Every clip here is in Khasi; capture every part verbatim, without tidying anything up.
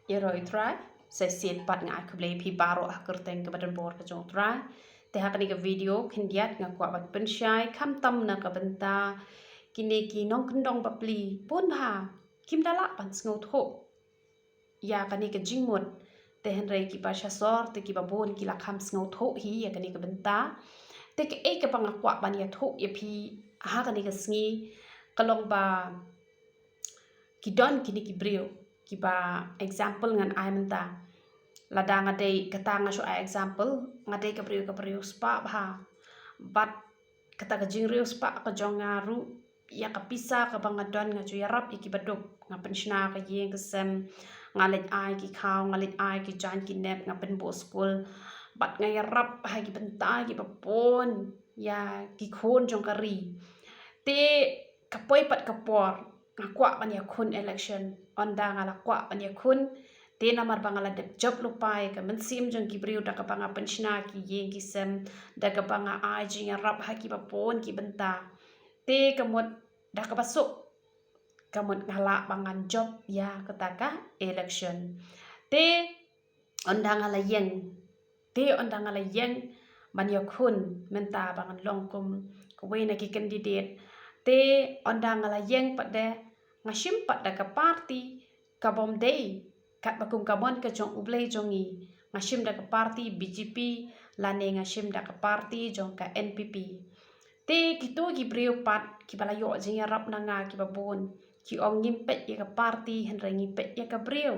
Ïaroh ïa u Trai, sa shisien pat nga ai khublei ïa phi baroh ha ka kyrteng kaba donbor ka jong u Trai. Te ha kane ka video khyndiat nga kwah ban pynshai khamtam na ka bynta kine ki nongkyndong bapli bun bha kim da lah ban sngewthuh ïa kane ka jingmut. Te hynrei kiba sha sor te kiba bun ki la kham sngewthuh hi ïa kane ka bynta. Te kaei kaba nga kwah ban ïathuh ïa phi ha kane ka sngi ka long ba ki don kine ki briew kiba, example ngan ai mynta. Lada nga dei, kata nga shu ai example, nga dei ka briew kaba riewspah bha. Bad kata ka jingriewspah ka jong nga ruh, ïa ka pisa kaba nga don nga ju ïarap ïa kiba duk. Nga pynshna ka ïing ka sem, nga leit ai ki khaw, nga leit ai ki jaiñ ki nep, nga pynbuh skul. Bad nga ïarap ha ki bynta kiba bun ïa ki khun jong ka ri. Te ka poi pat ka por nga kwah ban ïakhun election. Ynda nga la kwah ban ïakhun, te namar ba nga la dep jop lypa ïa ka mynsiem jong ki briew da kaba nga pynshna ki ïing ki sem, da kaba nga ai jingïarap ha kiba bun ki bynta. Te ka mut da kaba suk, ka mut nga lah ba ngan jop ïa kata ka election. Te ynda nga la ïeng, te ynda nga la ïeng ban ïakhun mynta ba ngan long kum kawei na ki candidate. Te ynda nga la ïeng pat de, nga shim pat da ka party kabym dei katba kum ka mon ka jong U Blei jong ngi. Nga shim da ka party B J P lane nga shim da ka party jong ka N P P. Te kito ki briew pat kiba la ïoh jingïarap na nga kiba bun, ki ong ngim peit ïa ka party hynrei ngi peit ïa ka briew.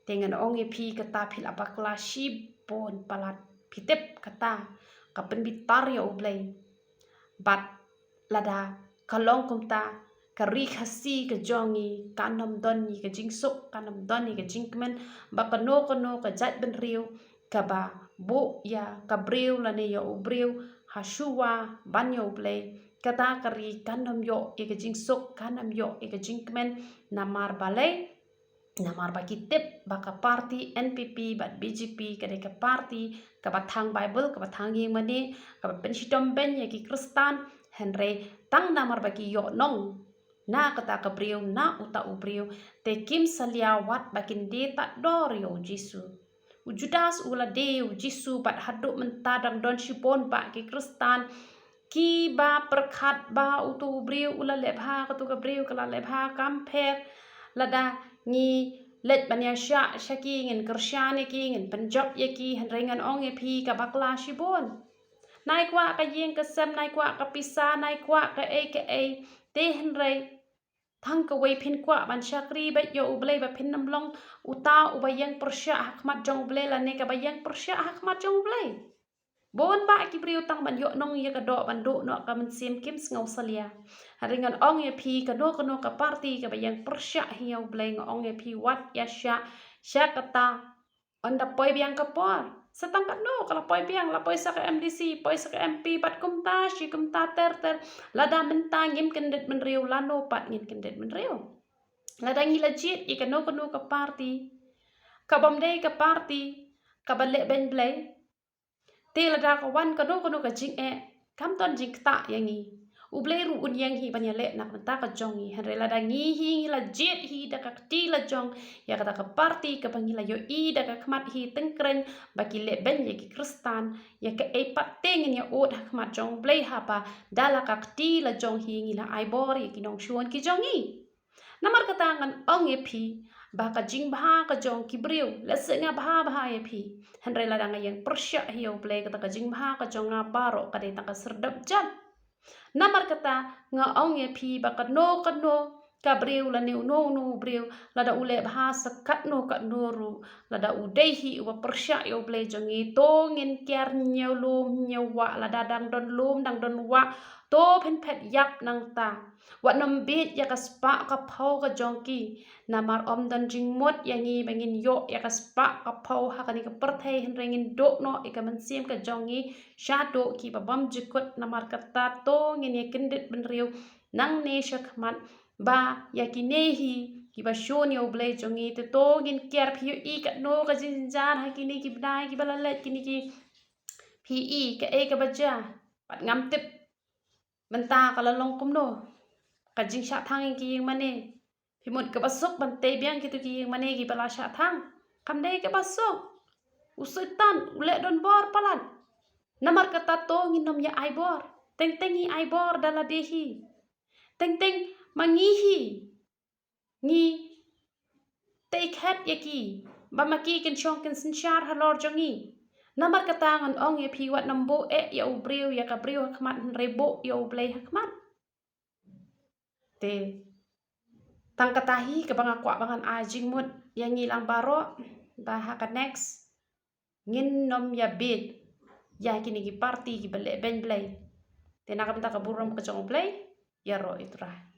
Te ngan ong ïa phi kata phi la bakla shibun palat. Phi tip kata ka pynbitar ïa U Blei. Bad lada ka long kumta, ka ri Khasi ka jong ngi kan ym don ïa ka jingsuk, kan ym don ïa ka jingkmen ba kano kano ka jaitbynriew kaba buh ïa ka briew lane ïa u briew ha shuwa ban ïa U Blei, kata ka ri kan ym ïoh ïa ka jingsuk, kan ym ïoh ïa ka jingkmen. Namar balei? Namar ba ki tip ba ka party N P P bad B J P ka dei ka party kaba thang Baibl, kaba thang ïing mane, kaba pynshitom beiñ ïa ki Khristan. Hynrei tang namar ba ki ïoh nong na kata ka briew, na uta u briew, te kim salia wat ba kin die tad dor ïa U Jisu. U Judas u la die ïa U Jisu bad haduh mynta dang don shibun bah ki Khristan kiba pyrkhat ba uto u briew u la leh bha, kato ka briew ka la leh bha. Kam pher, lada ngi leit ban ïashah sha ki, ngin kyrshan ïa ki, ngin pynjop ïa ki, hynrei ngan ong ïa phi ka bakla shibun. Nai kwah ka ïing ka sem, nai kwah ka pisa, nai kwah kaei kaei, te hynrei tang kawei phin kwah ban shakri beit ïa U Blei ba phin ym long uta uba ïeng pyrshah ha khmat jong U Blei lane kaba ïeng pyrshah ha khmat jong U Blei. Bun bah ki briew tang ban ïoh nong ïa ka doh ban duh noh ka mynsiem kim sngew salia. Hynrei ngan ong ïa phi kano kano ka party kaba ïeng pyrshah hi ïa U Blei, nga ong ïa phi wat ïashah sha kata. Ynda poi biang ka por, sa tang katno ka la poi biang, la poi sa ka M D C, poi sa ka M P, bad kumta shi kumta ter ter. Lada mynta ngim kyndit bynriew, lano pat ngin kyndit bynriew? Lada ngi la jied ïa kano kano ka party kabym dei ka party kaba leh beiñ Blei, te lada ka wan kano kano ka jingeh, kam don jingktah ïa ngi. U Blei ruh un ïeng hi ban ïaleh na ka bynta ka jong ngi. Hynrei lada ngi hi ngi la jied hi da ka kti la jong ïa kata ka party kaba ngi la ïohi da ka khmat hi tyngkreiñ ba ki leh beiñ ïa ki Khristan, ïa kaei pat te ngin ïa ud ha khmat jong U Blei haba da la ka kti la jong hi ngi la ai bor ïa ki nongshun ki jong ngi? Namar kata ngan ong ïa phi ba ka jingbha ka jong ki briew, lehse nga bha bha ïa phi, hynrei lada nga ïeng pyrshah hi ïa U Blei, kata ka jingbha ka jong nga baroh ka dei tang ka syrdep jan. Namar kata nga ong ïa phi ba kano kano ka briew lane uno uno u briew, lada u leh bha sa katno katno ruh, lada u dei hi uba pyrshah ïa U Blei jong ngi, to ngin kiar hynñiew lum hynñiew wah. Lada dang don lum dang don wah, to phin phet ïap nangta. Wat nym bieit ïa ka spah ka phew ka jong ki. Namar ym don jingmut ïa ngi ba ngin ïoh ïa ka spah ka phew ha kane ka pyrthei, hynrei ngin duh noh ïa ka mynsiem ka jong ngi shaduh kiba bymjukut. Namar kata to ngin ïa kyndit bynriew nangne sha khmat ba ïa kine hi kiba shun ïa U Blei jong ngi, te to ngin kiar. Phi ïohi katno ka jingjynjar ha kine ki bnai kiba la leit, kine ki, phi ïohi kaei kaba jia? Bad ngam tip mynta ka la long kumno ka jingshah thang ïa ki ïing mane. Phi mut kaba suk ban tei biang kito ki ïing mane kiba la shah thang. Kam dei kaba suk. U Soitan u leh donbor palat. Namar kata to ngin ym ïa ai bor. Teng teng ngi ai bor da lade hi. Teng teng ma ngi hi ngi tei khet ïa ki, ba ma ki kin shong kin synshar halor jong ngi. Namar kata ngan ong ïa phi, wat nym buh eh ïa u briew, ïa ka briew ha khmat, hynrei buh ïa U Blei ha khmat. Te tang kata hi kaba nga kwah ba ngan ai jingmut ïa ngi lang baroh, ba ha ka next ngin ym ïa bieit ïa kine ki party kiba leh beiñ Blei. Te na ka bynta ka burom ka jong U Blei, ïaroh ïa U Trai.